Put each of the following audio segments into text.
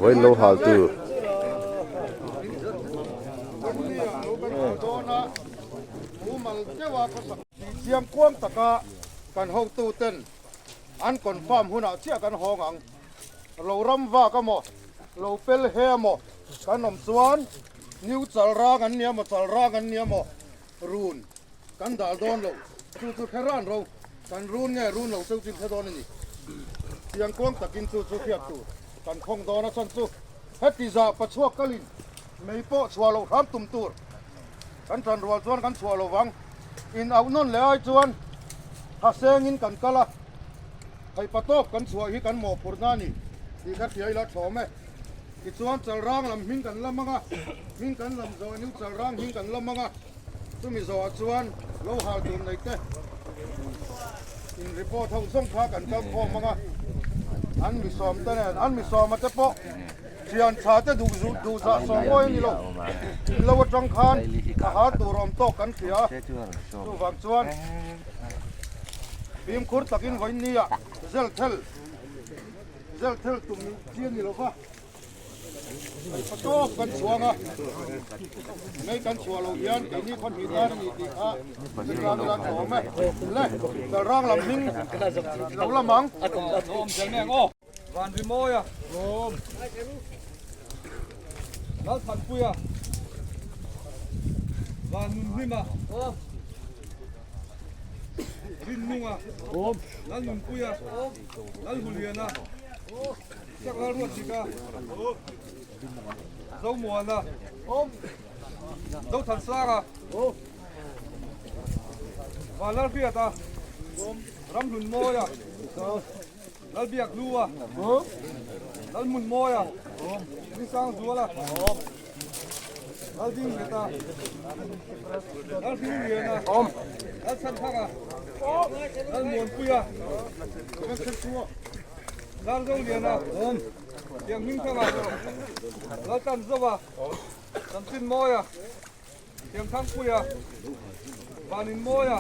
Vawiin lo hal tur. Chiangkuang taka kan hotuten an confirm hunah chiah kan hawng ang. Lo ram vak emaw, lo pel he emaw kan awm chuan New Chalrang an nia maw, Chalrang an nia maw run kan dal dawn lo. Chu chu hre ran ro, kan run nge run lo cheu chin hre dawn a ni. Chiangkuang takin chu chu hriat tur kan khawng dawn a chhan chu heti zah pachhuak kalin mei pawh chhuah loh hram tum tur kan tan rual chuan kan chhuah lo vang. In auh nawn leh ai chuan thasengin kan kal a, theipa tawp kan chhuah hi kan mawhphurhna a ni tih ka hria ila thlawm e. Tichuan Chalrang lam hming kan lam ang a, hming kan lam zawh aniu Chalrang hming kan lam ang a, chumi zawhah chuan lo hal tur nei te in report ho zawng kha kan kal khawm ang a, an mi sawm te nen an mi sawma te pawh thian tha te duh zuh duh zah sawm mawi a ni lo, in lo atang khan a har tur awm tawk kan hria a, chuvang chuan fimkhur takin vawiin nia zel thel. Zel thel tum chi a ni lo va, pa tawp kan chhuang a, mei kan chhuah loh hian keini khaw hnih tan a ni tih kha Chalrang ila tha awm e. Le, Chalrang lam hming lo lam ang. Van Rimawia, Lalthanpuia, Van Nunhlima, Rinnunga, Lalnunpuia, Lalhuliana, Sak Lalruatsika, Zomuana, Zothansanga, Vanlalhriata, Ramhlunmawia, Lalbiakhlua, Lalhmunmawia, Nisangzuala, Laldingleta, Lalhringliana, Lalchhanthanga, Lalmuanpuia, Lalzoliana, Tianghmingthanga, Laltanzova, Chanchinmawia, Thiamthangpuia, Vaninmawia,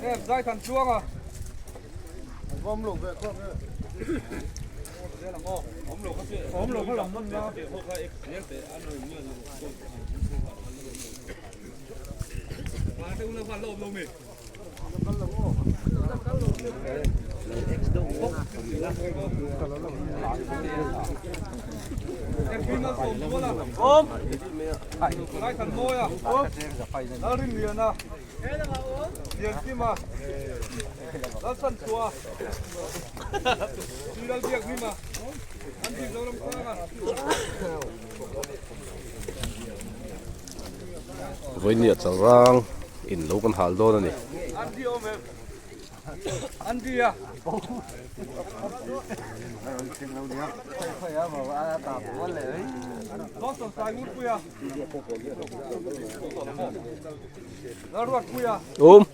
F Zaithanchuanga. Awm lo ve kha nge. Awm lo kha lam man na. Lalrinliana, Liankima, Lalsanchhuah, Lalbiakhlima, Andy Zoramsanga. Vawinia chalrang in lo kan hal dawn a ni. Um.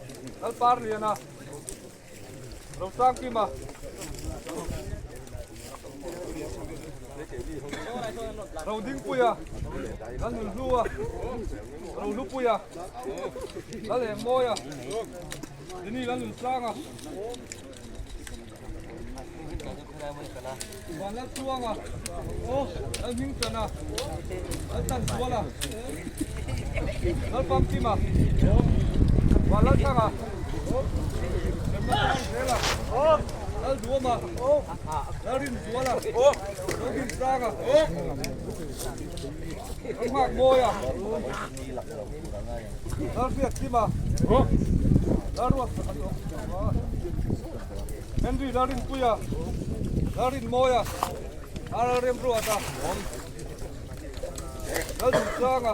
Rosangkima. Rodingpuia. Lalnunhlua. Rohlupuia. Lalengmawia. Dini Lalnunsanga. Vanlaltluanga. Lalhmingchana. Laltanzuala. Lalpamkima. Vanlalthanga. Lalduama. Lalrinzuala. Lodinsanga. Lalnghakmawia. Lalhriatkima. Lalruat. Henry Lalrinpuia. Lalrinmawia. Lalremruata. Lalduhsanga.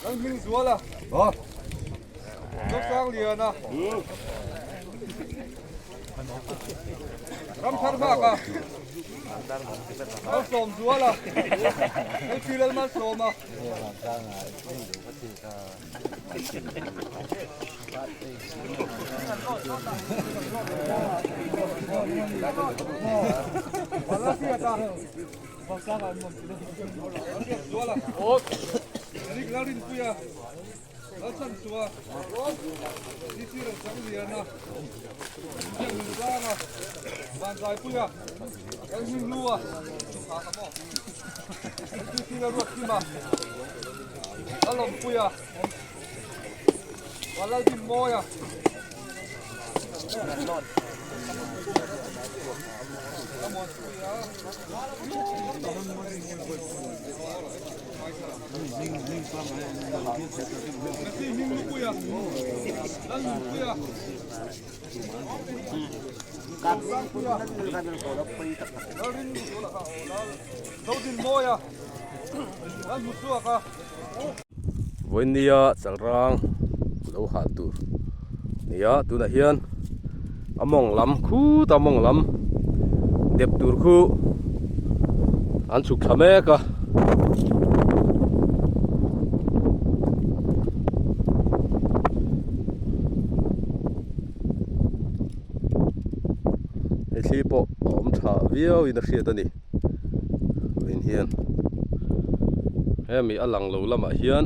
Lalhmingzuala. Zosangliana. Ramthar Nghaka. Malsawmzuala. Lalpi Lalmalsawma. Lalchanchua, DC Rosangliana, Biaknunzanga, Vanzaipuia, Lalhminglua, LPC Lalruatkima, Lalawmpuia, Vanlaldinmawia. Vawinia chalrang lo hal tur nia tunah hian a mawng lam khut a mawng lam dep tur khu an chhuk thla mek a. Hei thli pawh a awm tha viau in a hriat a ni vawiin hian hemi a lang lo lamah hian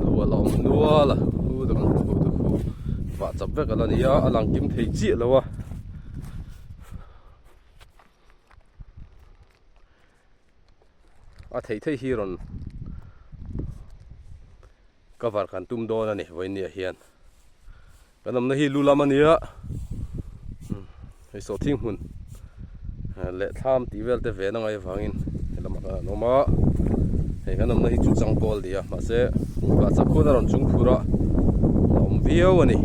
lo a la awm nual a khu te kan hmuh te khu vah chap vek a la ni a a lang kim thei chiah lo a. A theih theih hi rawn cover kan tum dawn a ni vawinia hian kan awmna hi lu lam a nia hei sawhthing hmun leh thlam tih vel te ve na ngai avangin helamah khan an awm a hei kan awmna hi chu changkawl a ni a mahse vah chak khuan a rawn chung phur a a awm viau a ni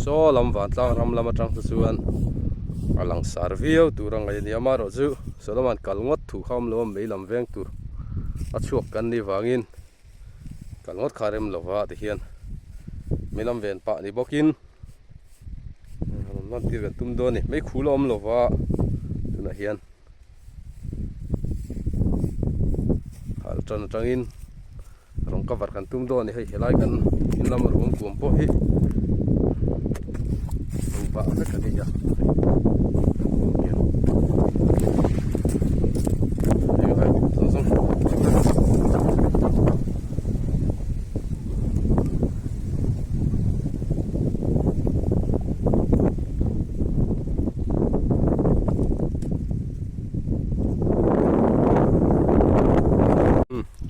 saw lam vantlang ram lam atang te chuan a langsar viau tur a ngaih a ni a amaherawhchu saw lamah kal ngawt thu kha awm lo a mei lam veng tur a chhuak kan nih vangin kal ngawt kha a rem lova tihian mei lam ven pah ni bawkin rawn tir kan tum dawn a ni mei khul a awm lova tunah hian. Hal tan atangin rawng cover kan tum dawn a ni hei helai kan in lama ruang kuam pawh hi eng vah vek a ni a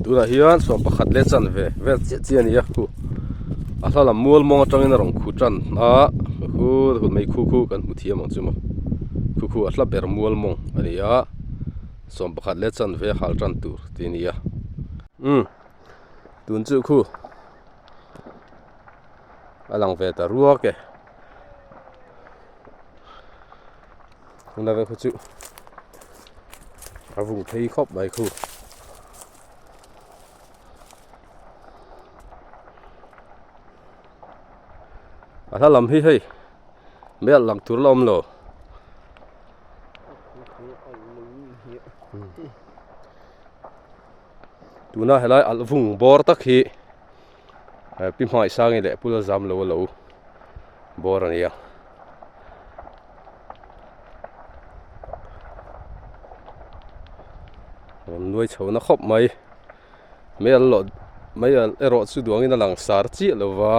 Tunah hian sawm pakhat leh chanve vel chiah chiah a ni a khu a hla lam mual mawng atangin a rawn khu tan a khu hun mai khu khu kan hmu thiam ang chu maw khu khu a hla ber mual mawng a ni a sawm pakhat leh chanve hal tan tur tih a ni a umm tun chu khu a lang ve ta ruak e. Tunlai khu chu a vung phei khawp mai khu. A hla lam hi hei mel lang tur la awm lo. Tuna helai alh vung bawr tak hi Pi Hmaisangi leh Pu Lalzamlo a lo bawr a nia. Rawn nuai chho na khawp mai. Mei an lawh mei erawh chu duangin a lang sar chiah lo va.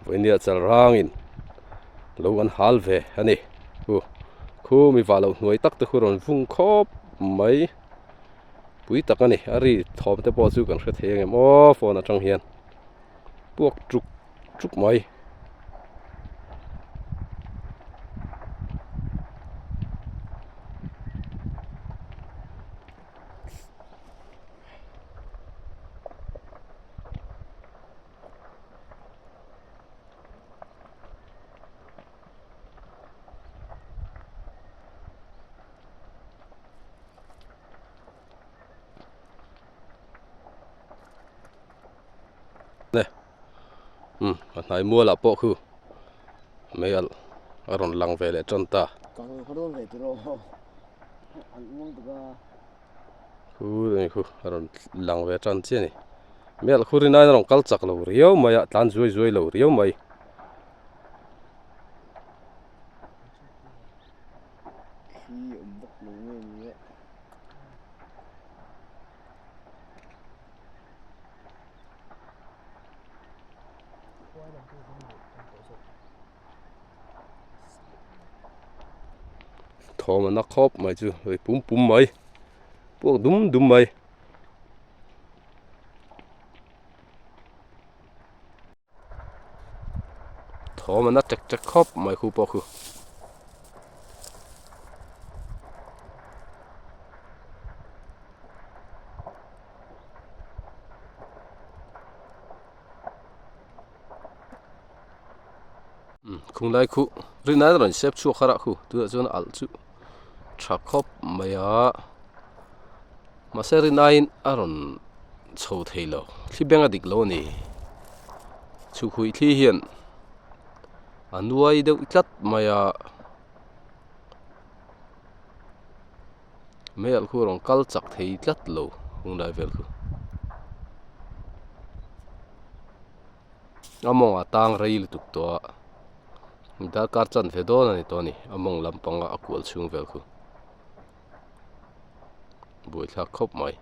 Vawinia chal rangin lo an hal ve a ni khu khu mi vah loh hnuai tak te khu rawn vung khawp mai pui tak a ni a ri thawm te pawh chu kan hre thei ang em aw phone atang hian puak tuk tuk mai. A hnai mualah pawh khu mei alh. a rawn lang ve leh tan ta. Khu ani khu a rawn lang ve tan chiah a ni. Mel khu rin aiin a rawn kal chak lo riau mai a tlan zuai zuai lo riau mai. Thawm a na khawp mai chu hei pum pum mai puak dum dum mai. Thawm a na tek tek khawp mai khu pawh khu. Khung lai khu rin aia rawn sep chhuak har a khu tunah chuan a alh chu tha khawp mai a mahse rin aiin a rawn chho thei lo thli beng a dik lo a ni chhukhuih thli hian a nuai deuh tlat mai a. Mei alh khu a rawn kal chak thei tlat lo hung lai vel khu. A mawngah tang rei lutuk tawh a, darkar chan ve dawn a ni tawh a ni, a mawng lampanga a kual chhung vel khu. Buaithlak khawp mai.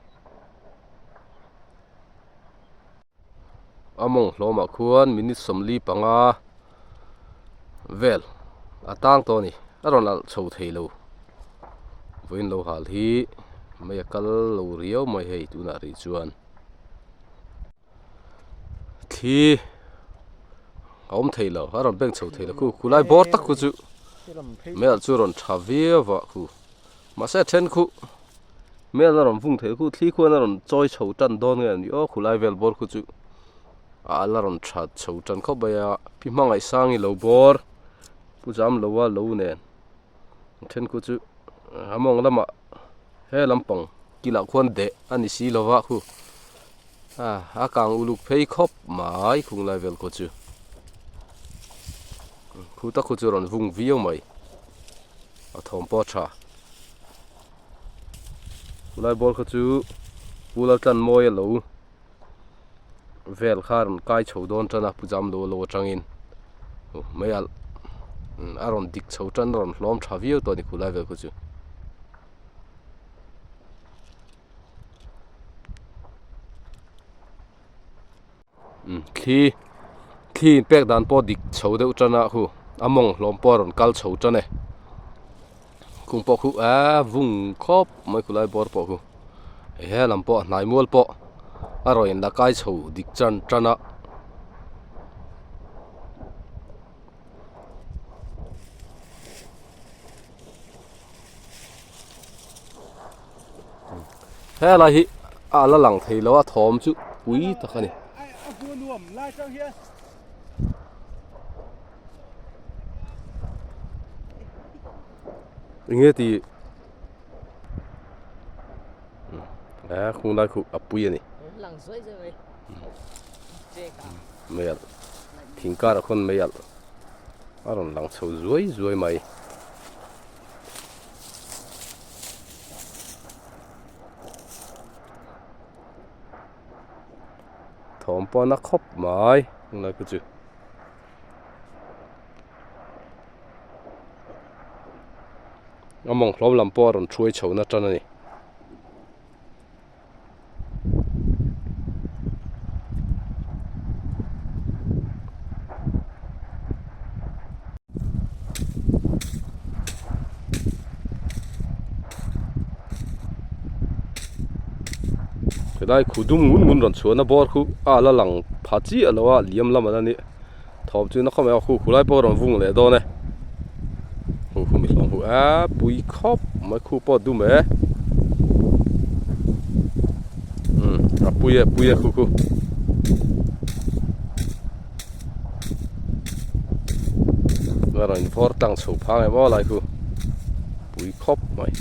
A mawng hlawmah khuan minute 45 vel a tang tawh a ni a rawn alh chho thei lo vawiin lo hal hi mei a kal lo riau mai hei tunah rih chuan thli a awm thei lo a rawn beng chho thei lo khu khulai bawr tak khu chu mei alh chu a rawn tha viau a khu. Mahse a then khu mel a rawn vung theih khu thli khuan a rawn chawi chho tan dawn nge ni aw khulai vel bawr khu chu a la rawn that chho tan khawp mai a pi hmangaih sang i lo bawr pu zam lo a lo nen a then khu chu a mawng lamah he lampang kilah khuan deh a ni si lova khu a kang uluk phei khawp mai khunglai vel khu chu khu tak khu chu a rawn vung viau mai. A thawm pawh a tha. Khulai ball kha chu Pu Laltlanmawia lo vel kha a rawn kai chho dawn tan a Pu Zamlo lo atangin mai alh a rawn dik chho tan a rawn hlawm tha viau tawh a ni khulai vel kha chu. Thli thli in pek dan pawh dik chho deuh tan a khu a mawng hlawm pawh a rawn kal chho tan e khung pawh khu a vung khawp mai khulai bawr pawh khu he lam pawh a hnai mual pawh a rawn in la kai chho dik tan tan a. Helai hi a la lang thei lo a thawm chu pui tak a ni. Enge ti a khung lai khu a pui a ni. Mei alh thing karah khawn mei alh a rawn lang chho zuai zuai mai. Thawm pawh a na khawp mai tunlai khu chu. A mawng hlawm lam pawh a rawn hruai chho na tan a ni. Helai khu dum ngun ngun rawn chhuahna bawr khu a la lang pha chiah lo a liam lam an ani thawm chu na khawp mai a khu khulai pawh a rawn vung leh dawn e khu khu mi hlawm hu a pui khawp mai khu pawh dum e umm a pui e pui e khu khu. A rawn vawr tlang chho phang em aw lai khu pui khawp mai.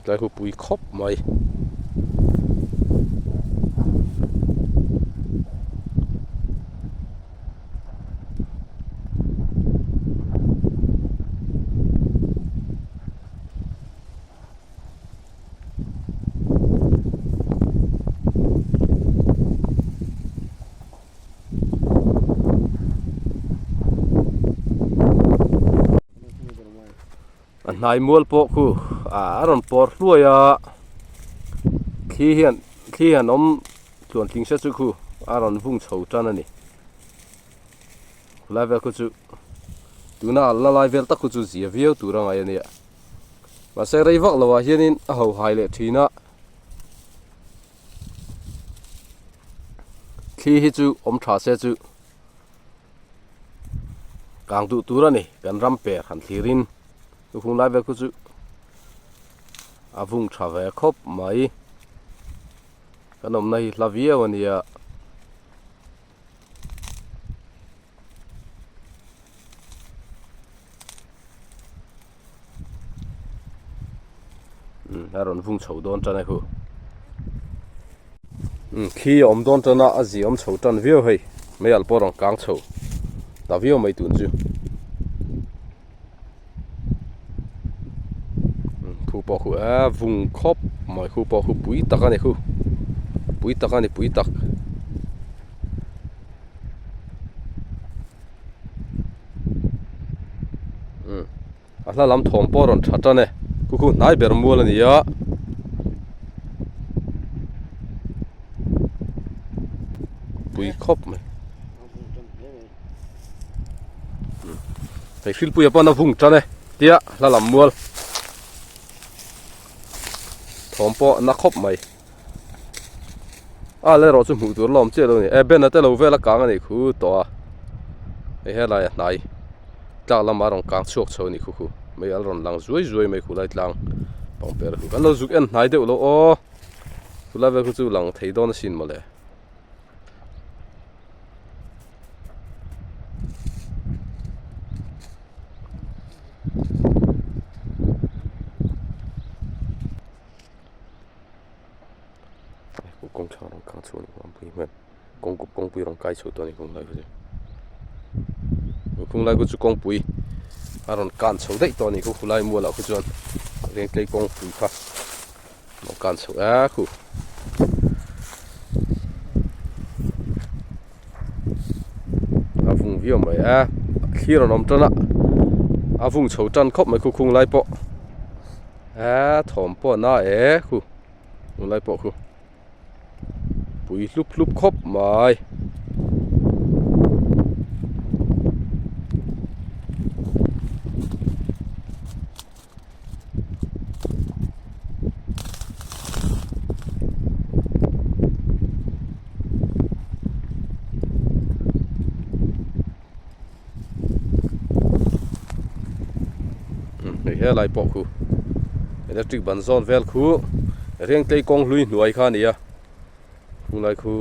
Tlai khu pui khawp mai. A hnai mual pawh khu ah a rawn pawr hluai a thli hian thli hian awm tluan tling se chu khu a rawn vung chho tan a ni khulai vel khu chu tuna a la lai vel tak khu chu zia viau tur a ngaih a nia mahse rei vak lo ah hianin a ho hai leh thin a thli hi chu awm tha se chu kang duh tur a ni kan ram per han thlir in lukhum lai vel khu chu a vung tha ve khawp mai kan awmna hi hla viau a nia. A rawn vung chho dawn tan a hu khi a awm dawn tan a a zi awm chho tan viau hei mei alh pawh a rawn kang chho ta viau mai tun chu khu pawh khu a vung khawp mai khu pawh khu pui tak a ni khu pui tak a ni pui tak. A hla lam thawm pawh a rawn tha tan e khu khu hnai ber mual a ni a pui khawp mai hei hrilpuia pawn a vung tan e tia hla lam mual thawm pawh a na khawp mai. A leh erawh chu hmuh tur la awm chiah lo a ni e ben a te lo vel a kang a nih khu tawh a hei helai a hnai tlak lamah a rawn kang chhuak chho a nih khu khu mei a rawn lang zuai zuai mai khu lai tlang pangper khu kan lo zuk en hnai deuh lo aw chulai vel khu chu lang thei dawn asin mawle. Kawng tha rawng kang chhuah a ni ang pui hmel kawng kawngpui rawng kai chhuah tawh a ni kawng lai khu chu kawng lai khu chu kawngpui a rawn kan chho daih tawh a ni khu khulai mual ah khu chuan Rengtlei kawngpui kha rawn kan chho a khu. A vung viau mai a thlir an awm tan a a vung chho tan khawp mai khu khung lai pawh. Eee thawm pawh a na e khu tunlai pawh khu pui hlup hlup khawp mai. Hei helai pawh khu electric ban zawn vel khu Rengtlei kawng hlui hnuai kha a ni a khulai khu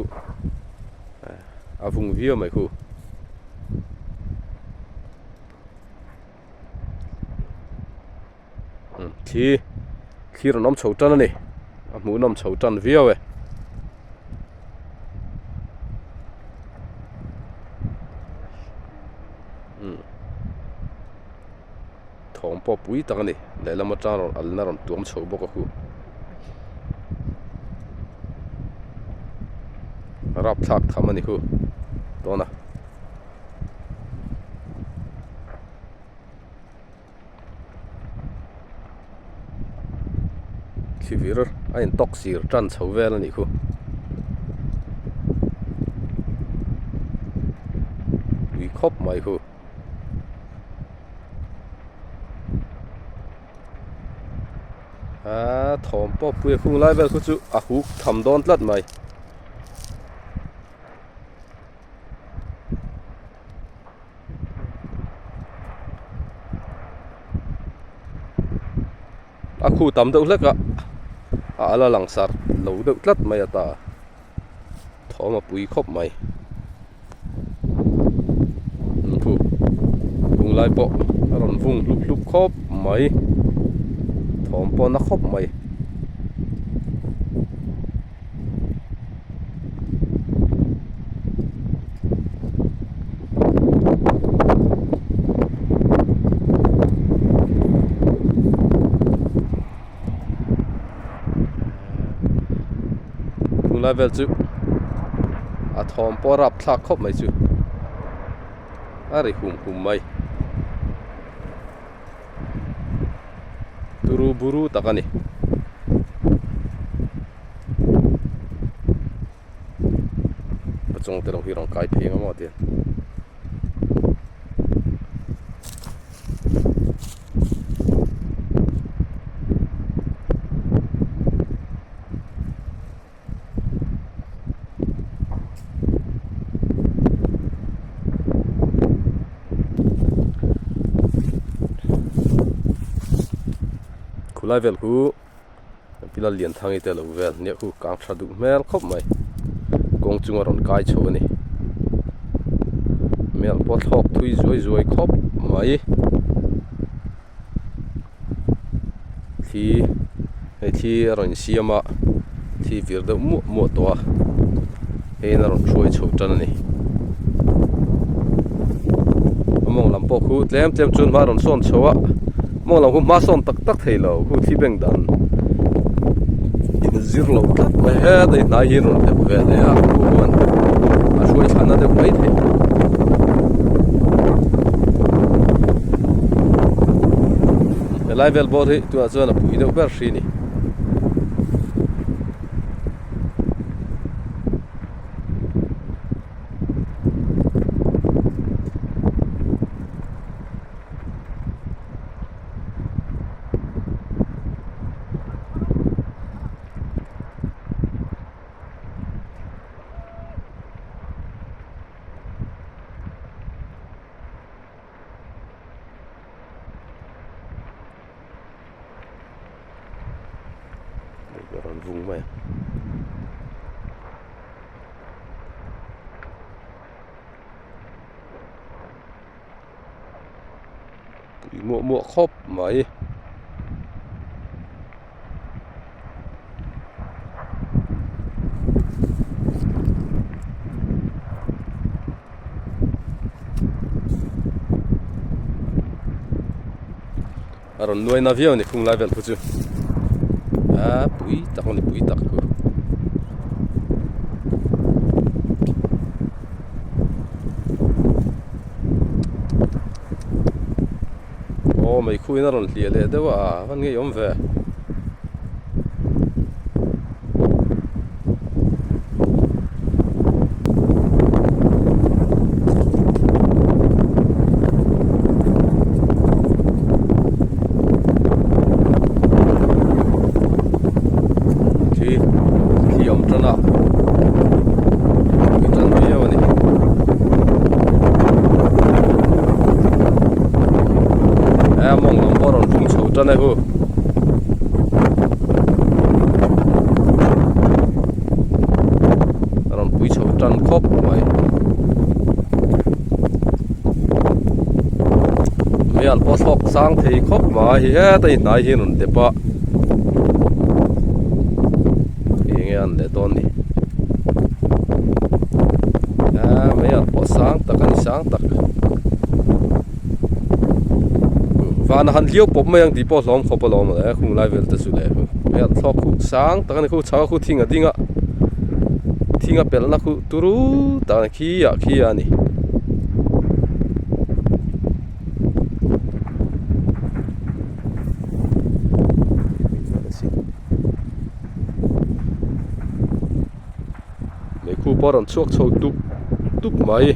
a vung viau mai khu. Thli thli rawn awm chho tan a ni a hmuhnawm chho tan viau e. Thawm pawh pui tak a ni lehlam atang rawn alna rawn tuam chho bawk a khu rapthlak tham a ni khu tawna. Thli vir a in tawk sir tan chho vel a nih khu. Pui khawp mai khu. Aaa thawm pawh pui a khung lai vel khu chu a huk tham dawn tlat mai. A khu tam deuh hlek a a ala lang sar lo deuh tlat mai a ta thawm a pui khawp mai khu kung lai pawh a rawn vung hlup hlup khawp mai thawm pawh na khawp mai. Khulai vel chu a thawm pawh a rapthlak khawp mai chu a ri hum hum mai turu buru tak a ni. Pachawng te lo hi rawn kai phei ang maw tiang. Khulai vel khu Pila lian thang te lo vel nia khu kang tha duh hmel khawp mai kawng chunga rawn kai chho a ni mel pawh thlawk thui zuai zuai khawp mai thli hei thli a rawn insiam a thli vir deuh muah muah tawh a hei in a rawn hruai chho tan a ni a mawng lam pawh khu tlem tlem chuan hma a rawn sawn chho a mawng lam khu hma sawn tak tak thei lo khu thli beng dan in zir lo tlat mai heta hnai hi a rawn deuh ve leh a khu huan a hruai thla na deuh mai thei. Helai vel bawr hi tunah chuan a pui deuh ber hri a ni. A rawn vung mai a. Pui muah muah khawp mai. A rawn nuai na viau a ni khung lai vel khu chu a pui tak a ni pui tak khu aw mei khu in a rawn hliah leh deuh a a van ngei awm ve. Khi khi awm tan a pui tan viau a ni he mawng lam pawh a rawn hlung chho tan e hu. A rawn pui chho tan khawp mai mial pawh thlawk sang thei khawp mai heta hi hnai hi a rawn dep a eng nge an leh dawn ni a meialh pawh sang tak a ni sang tak. Van a han hliau pawp mai ang tih pawh hlawm khawp alawm le khung lai vel te chu le hei an thlawk khuh sang tak a ni khu chhang a khu thing a ding a thing a pelh na khu turu tak a ni khi ah khi a ni. Meikhu pawh a rawn chhuak chho tup tup mai.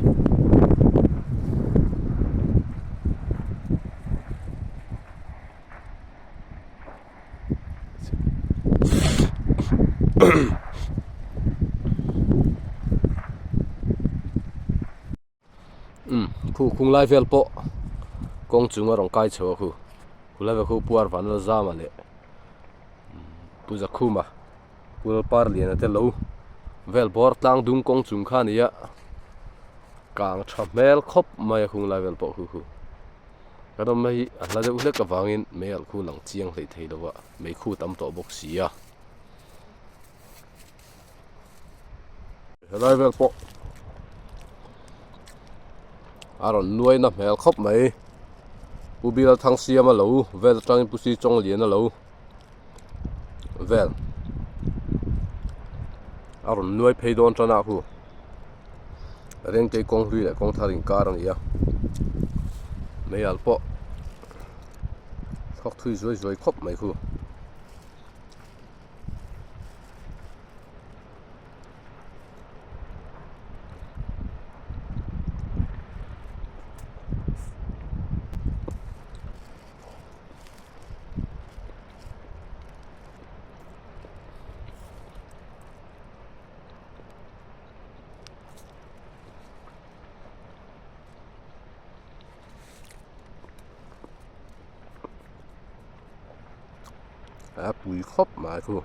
Umm khu khung lai vel pawh kawng chung a rawn kai chho a khu khu lai vel khu puar van la zam a leh pu zakhuma. Kul par lian te lo vel bawr tlang dung kawng chung kha a ni a kang tha hmel khawp mai a khung lai vel pawh khu khu kan awmna hi a hla deuh hlek avangin mei alh khu lang chiang hleih thei lo a mei khu tam tawh bawk si a helai vel pawh a rawn nuai na hmel khawp mai pu bial thang siam a lo vel atangin pu si chawng lian a lo. Vel. A rawn nuai phei dawn tan a khu Rengtei kawng hlui leh kawng thar inkar a ni a meialh pawh thawk thui zuai zuai khawp mai khu. A pui khawp mai khu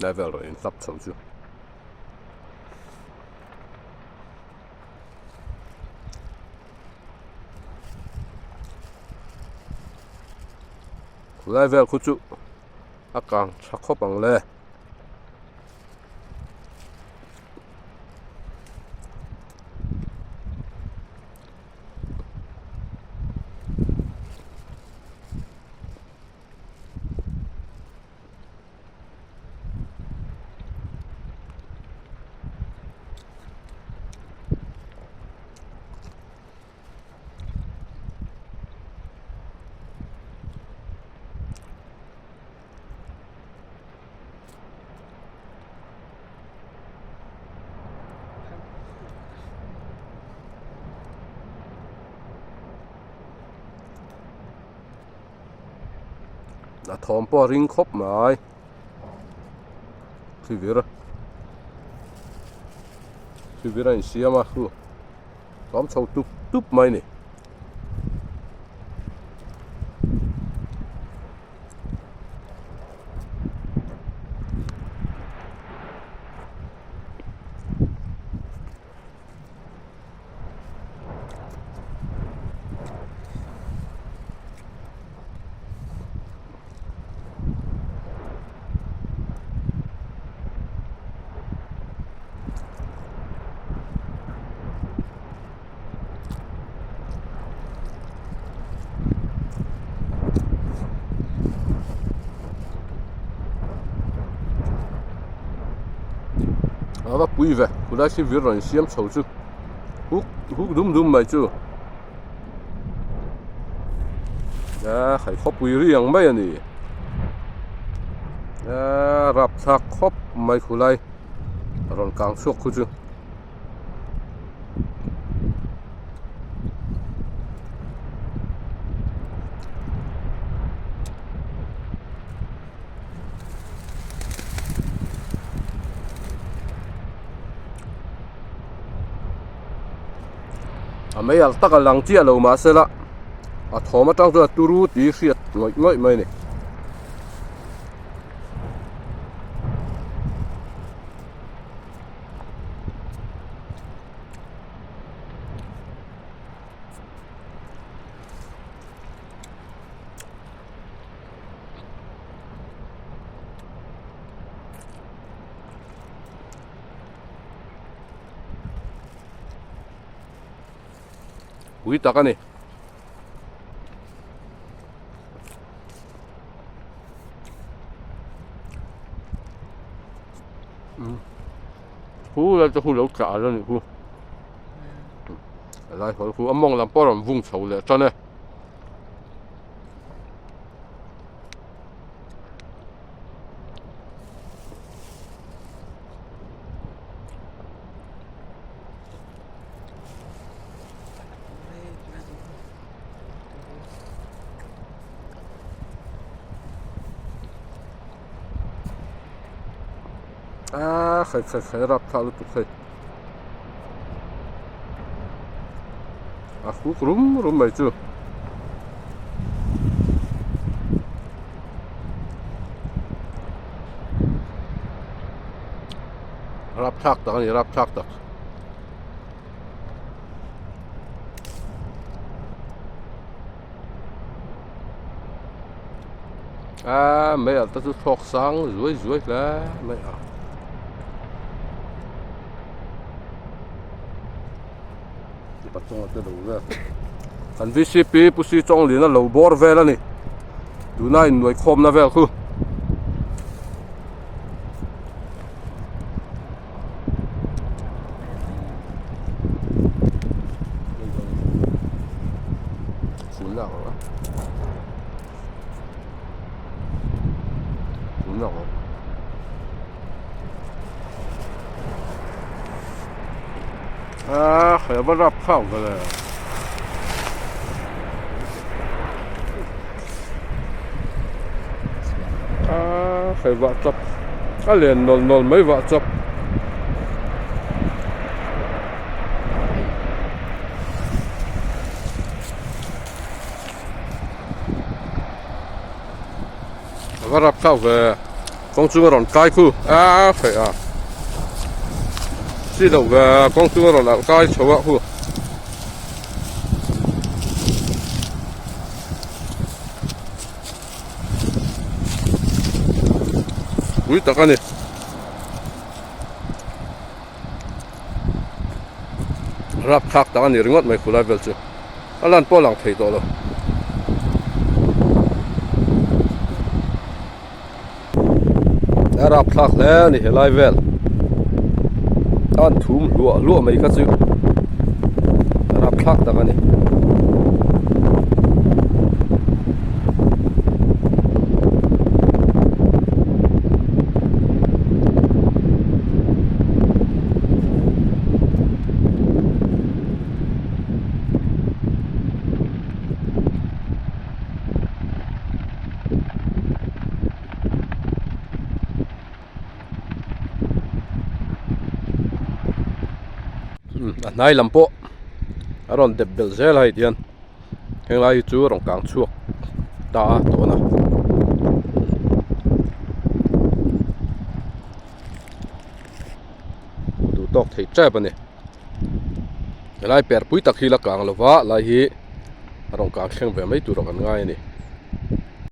level rawn inhlap chho chu. Khulai vel khu chu a kang tha khawp ang le. A thawm pawh a ring khawp mai thivir thivir a insiam a chu thawm chho tup tup mai a ni. A va pui ve khulai si vir rawn siam chho chu huk huk dum dum mai chu a khai khawpui ri ang mai a ni a rapthlak khawp mai khulai rawn kang chhuak khu chu. A mei alh tak a lang chiah lo mahsela a thawm atang chuan a turu tih hriat ngawih ngawih mai a ni. Pui tak a ni. Khu lai te khu lo tla a nih khu a lai hawl khu a mawng lam pawh a rawn vung chho leh tan e. Aaa khai khai khai rap thlak lutuk hei a huk rum rum mai chu. Rap thlak tak a ni rap thlak tak. A mei alh te chu thlawk sang zuai zuai hle mai a. Kan vcp pu si chawng lin a lo bawr vel a ni tuna innuai khawmna vel khu. A khai va rap khau ve le. A khai vah chap a lian nawl nawl mai vah chap. A va rap khau ve kawng chunga rawn kai khu a theih a chi lo ve kawng chunga rawn alh kai chho a khu pui tak a ni. Rapthlak tak a ni ringawt mai khulai vel chu a lan pawh a lang thei tawh lo. A rapthlak hle a ni helai vel a an thum hluah hluah mai kha chu a rapthlak tak a ni. A hnai lam pawh a rawn dep belh zel a hei tihian henglai hi chu a rawn kang chhuak ta a tawn a. Duh tawk theih tep a ni. Helai per pui tak hi la kang lo va lai hi a rawn kang thleng ve mai tur ah kan ngai a ni.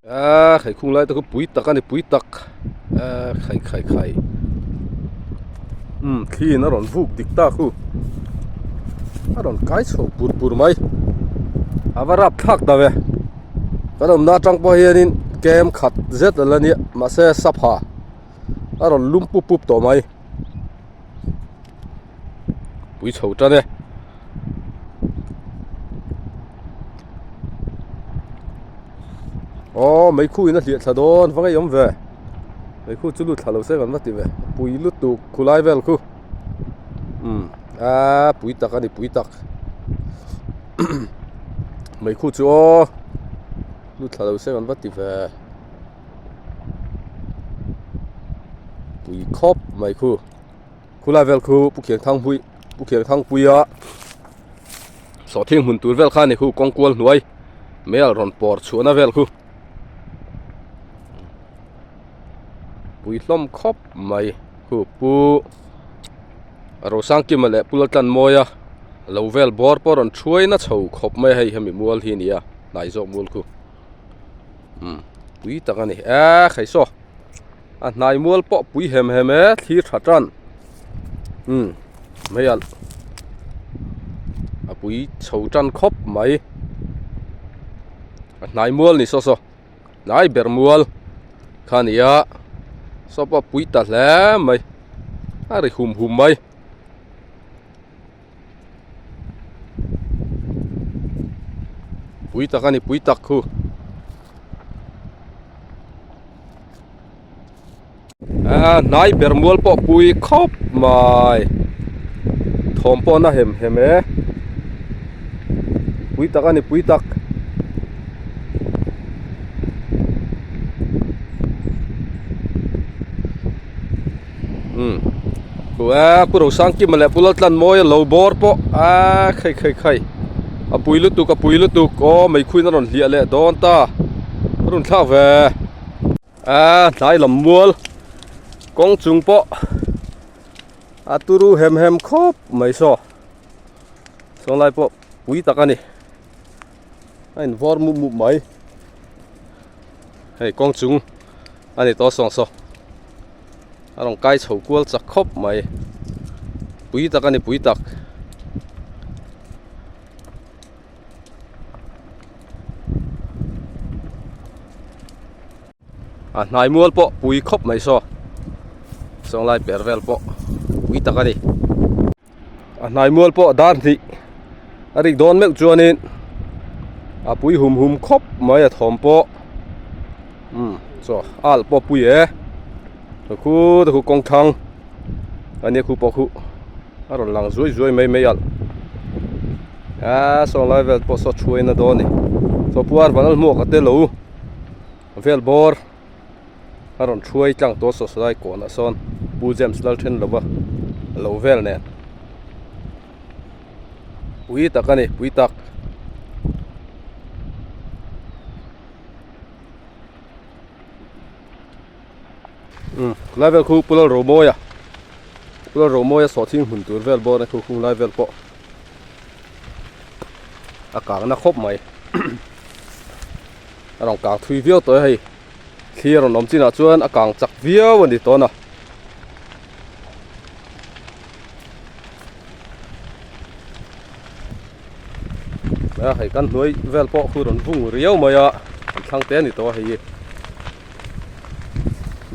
Aaa khai khung lai te khu pui tak a ni pui tak aaa khai khai khai umm thli in a rawn vuk dik ta khu a rawn kai chho pur pur mai a va rap thlak ta ve kan awmna atang pawh hianin kem khat zet a la nia mahse sapha a rawn lum pup pup tawh mai. Pui chho tan e. Aw mei khu in a hliah thla dawn va ngei awm ve mei khu chu lut thla lo se kan va ti ve pui lutuk khulai vel khu umm a pui tak a ni pui tak mei khu chu aw lut thla lo se kan va ti ve. Pui khawp mai khu khulai vel khu pu khiang thang pui pu khiang thang puia sawhthing hmun tur vel kha a ni khu kawng kual hnuai mel rawn pawr chhuahna vel khu pui hlawm khawp mai khu pu Rosangkima leh pu Laltlanmawia lo vel bawr pawh rawn thuaina chho khawp mai a hei hemi mual hi a ni a hnai zawk mual khu. umm pui tak a ni eee khai saw a hnai mual pawh pui hem hem e thlir tha tan umm mai alh a pui chho tan khawp mai a hnai mual ni saw saw hnai ber mual kha a ni a saw pawh a pui ta hle mai a ri hum hum mai. Pui tak a ni pui tak khu. A hnai ber mual pawh pui khawp mai thawm pawh na hem hem e pui tak a ni pui tak. Umm khu a pu Rosangkima leh pu Laltlanmawia lo bawr pawh a khai khai khai a pui lutuk a pui lutuk aw meikhuin a rawn hliah leh dawn ta a rawn thlak ve a hnai lam mual kawng chung pawh a turu hem hem khawp mai saw sawnglai pawh pui tak a ni a invawr mup mup mai hei kawng chung. A ni tawh sawng saw a rawn kai chho kual chak khawp mai pui tak a ni pui tak. A hnai mual pawh pui khawp mai saw sawnglai per vel pawh pui tak a ni. A hnai mual pawh dar hnih a rik dawn meuh chuanin. A pui hum hum khawp mai a thawm pawh umm chaw al pawh a pui e khu te khu kawng thlang a nia khu pawh khu a rawn lang zuai zuai mai mai alh aaa saw lai vel pawh saw thuai na dawn a ni chaw puar van a hmuak a te lo vel bawr a rawn thuai tlang tawh saw saw lai kawnah sawn pu James Lalthen lova lo vel nen. Pui tak a ni pui tak. Umm lai vel khu Pu Lalromawia Pu Lalromawia sawhthing hmun tur vel bawr a khu khung lai vel pawh a kang na khawp mai a rawn kang thui viau tawh e hei thli a rawn awm chinah chuan a kang chak viau a ni tawn a. A hei kan hnuai vel pawh khu rawn vung riau mai a an thlang te a ni tawh a hei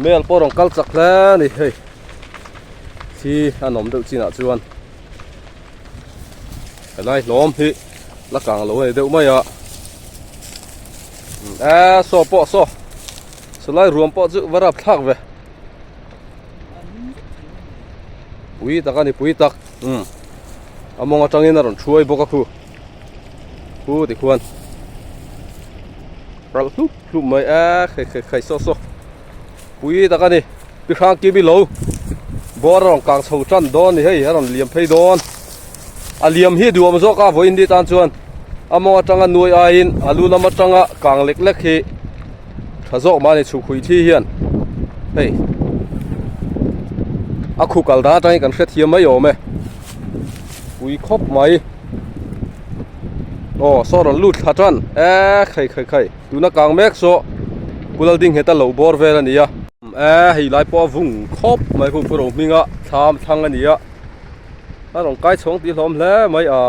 mel pawh rawn kal chak hle a ni hei thli a nawm deuh chinah chuan helai hlawm hi la kang lo a ni deuh mai a e saw pawh saw sawlai ruam pawh chu va rap thlak ve. Pui tak a ni pui tak umm a mawng atangin a rawn thuai bawk a khu khu tikhuan ralh hlup hlup mai e khai khai khai saw saw pui tak a ni pi hrang kim i lo bawr a rawn kang chho tan dawn a ni hei a rawn liam phei dawn a liam hi duam zawk a vawiin ni tan chuan a mawng atanga nuai aiin a lu lam atanga kang lek lek hi. Tha zawk mahni chhuk hui thi hian hei a khu kal dan atangin kan hrethiam mai awm e pui khawp mai aw saw rawn lut thla tan e khai khai khai tuna kang mek saw pulal ding heta lo bawr vel a ni a e hei lai pawh a vung khawp mai khu pu ro hminga thlam thlang a ni a a rawn kai chhawng tih hlawm hle mai a.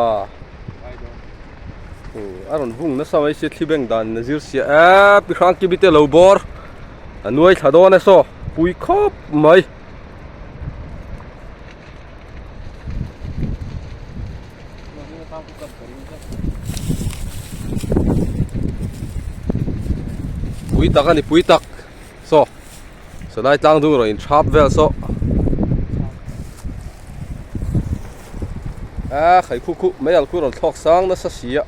A rawn vung nasa mai sia thli beng dan a zir sia eee pi hrang kimi te lo bawr a nuai thla dawn e saw pui khawp mai. Pui tak a ni pui tak saw. Salai tlang dung erawh in thap vel saw a khai khu khu mai al khu rawn thlawk sang nasa si a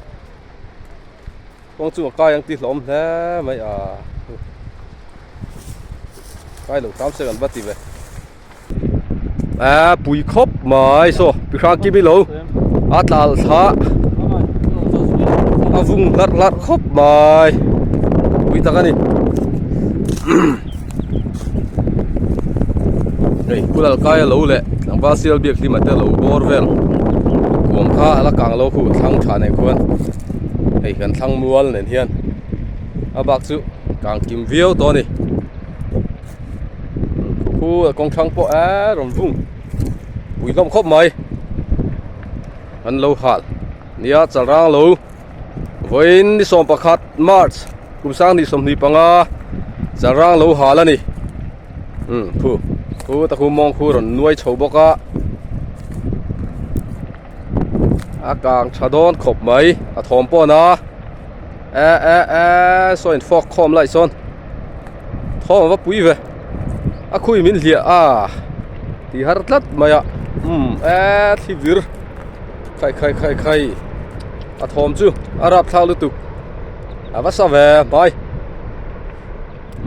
kawng chung a kai ang tih hlawm hle mai a kai lo tam se kan va ti ve a pui khawp mai saw pi hrang kim i lo a tlal thla a vung hlarh hlarh khawp mai pui tak a ni hei kulal kai a lo leh tlangval sial biak hlim a te lo bawr vel kuam kha a la kang lo khu thlang tha nen khuan hei kan thlang mual nen hian a bak chu kang kim viau tawh a ni. Khu a kawng thlang pawh eee rawn vung pui hlawm khawp mai an lo hal nia chalrang lo vawiin ni 11 march kum sang ni 25 chalrang lo hal a ni um khu khu ta khu mawng khu rawn nuai chho bawk a a kang tha dawn khawp mai a thawm pawh na e e e saw in fawk khawm lai sawn. Thawm a va pui ve a khui min hliah a ti har tlat mai a umm eee thli vir khai khai khai khai a thawm chu a rap thlak lutuk a va sa ve hmai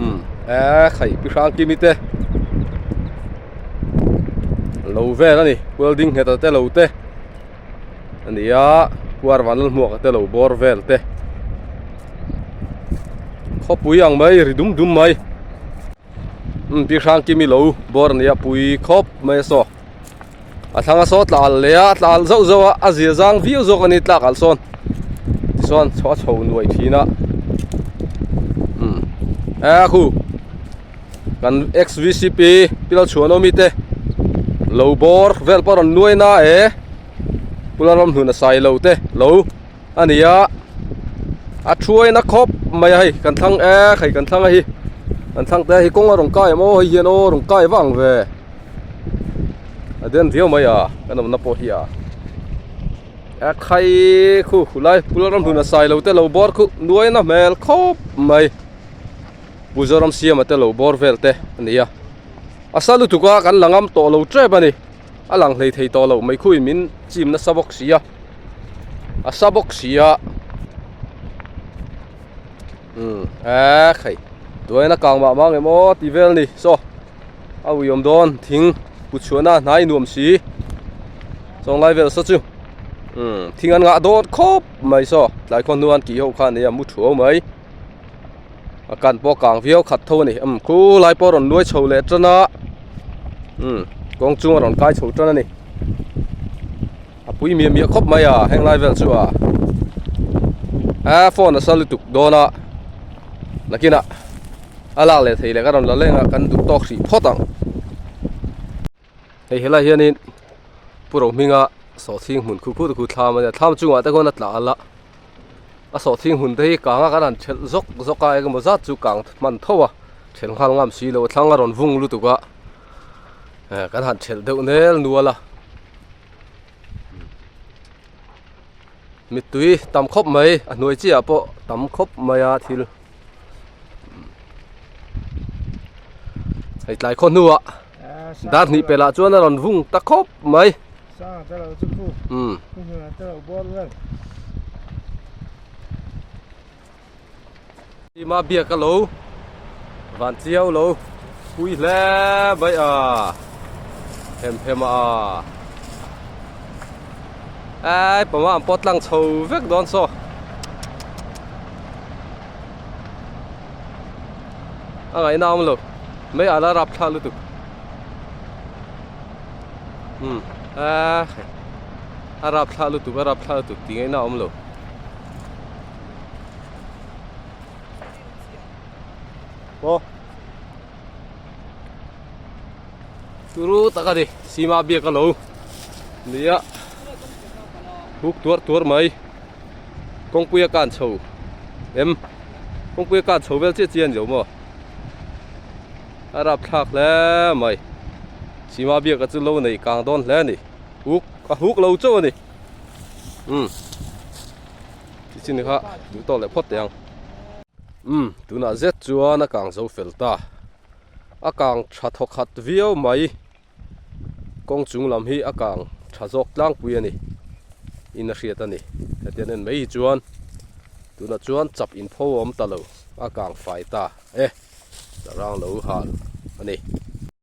umm eee khai pi hrang kimi te lo vel a ni welding nghet a te lo te a ni a kuar van lalhmuak te lo bawr vel te khawpui ang mai ri dum dum mai umm ti hrang kimi lo bawr a ni a pui khawp mai a saw a thlang a saw tla alh leh a tla alh zauh zauh a a zia zang viau zawk a ni tlak alh sawn tichuan chho a chho nuai thin a umm e khu. Kan xvcp pilal chhuan awmi te lo bawr vel pawh a rawn nuai na e pula ram hnun a sai lo te lo a ni a a thuai na khawp mai a hei kan thlang e hei kan thlang a hi kan thlang te hi kawng a rawn kai em aw hei hian aw rawn kai vang ve a den viau mai a kan awmna pawh hi a. A khai khu khulai pul ram hlun a sai lo te lo bawr khu nuai na hmel khawp mai Pu Zoram Siama te lo bawr vel te a ni a a sa lutuk a kan la ngam tawh lo tep a ni a lang hlei thei tawh lo mai khuin min chim nasa bawk si a a sa bawk si a umm a khai tuain a kang mah mah ang em aw tih vel a ni saw. A ui awm dawn thing kut chhuahna hnai nuam si chuang lai vel saw chu umm thing an ngah dawn khawp mai saw tlai khaw hnuan kih ho kha a nia mu thuau mai a kan pawh a kang viau khat tho a ni umm khu lai pawh a rawn nuai chho leh tan a umm kawng chung a rawn kai chho tan a ni a pui miah miah khawp mai a heng lai vel chu a a phone a sa lutuk dawn a nakinah. A lak leh thei leh ka rawn la leng a kan duh tawk hrih phawt ang. Hei helai hianin Pu Rohminga sawhthing hmun khu khu khu thlam a nia thlam chungah te khuan a tla al a a sawhthing hmun te hi kang a kan han thelh zawk zawk a engemaw zat chu kang hman tho a thelh nghal ngam si lo a thlang a rawn vung lutuk a eh kan han thelh deuh nel nual a. Mittui tam khawp mai a hnuai chiah pawh tam khawp mai a thil. Hei tlai khaw hnuah dar hnih pelh ah chuan a rawn vung ta khawp mai. Umm. Tima biak a lo van chiau lo pui hle mai a hem hem a ai pama an pawt tlang chho vek dawn saw. A ngaihna awm lo mai a la rap thla lutuk umm a a rap thla lutuk a rap thla lutuk tih ngaihna awm lo. Aw turu tak a ni sima biak a lo nia huk tuar tuar mai. Kawngpui a kan chho em kawngpui a kan chho vel chiah chiah a ni lo maw a rap thlak hle mai sima biak a chu lo nei kang dawn hle a ni huk a huk lo chauh a ni umm tichin kha duh tawk leh phawt teh ang umm tunah zet chuan a kang zo fel ta a kang tha thaw khat viau mai. Kawng chung lam hi a kang tha zawk tlangpui a ni in a hriat a ni. Hetiang en mai hi chuan tunah chuan chap inpho a awm ta lo, a kang fai ta e, sarang lo hal a ni.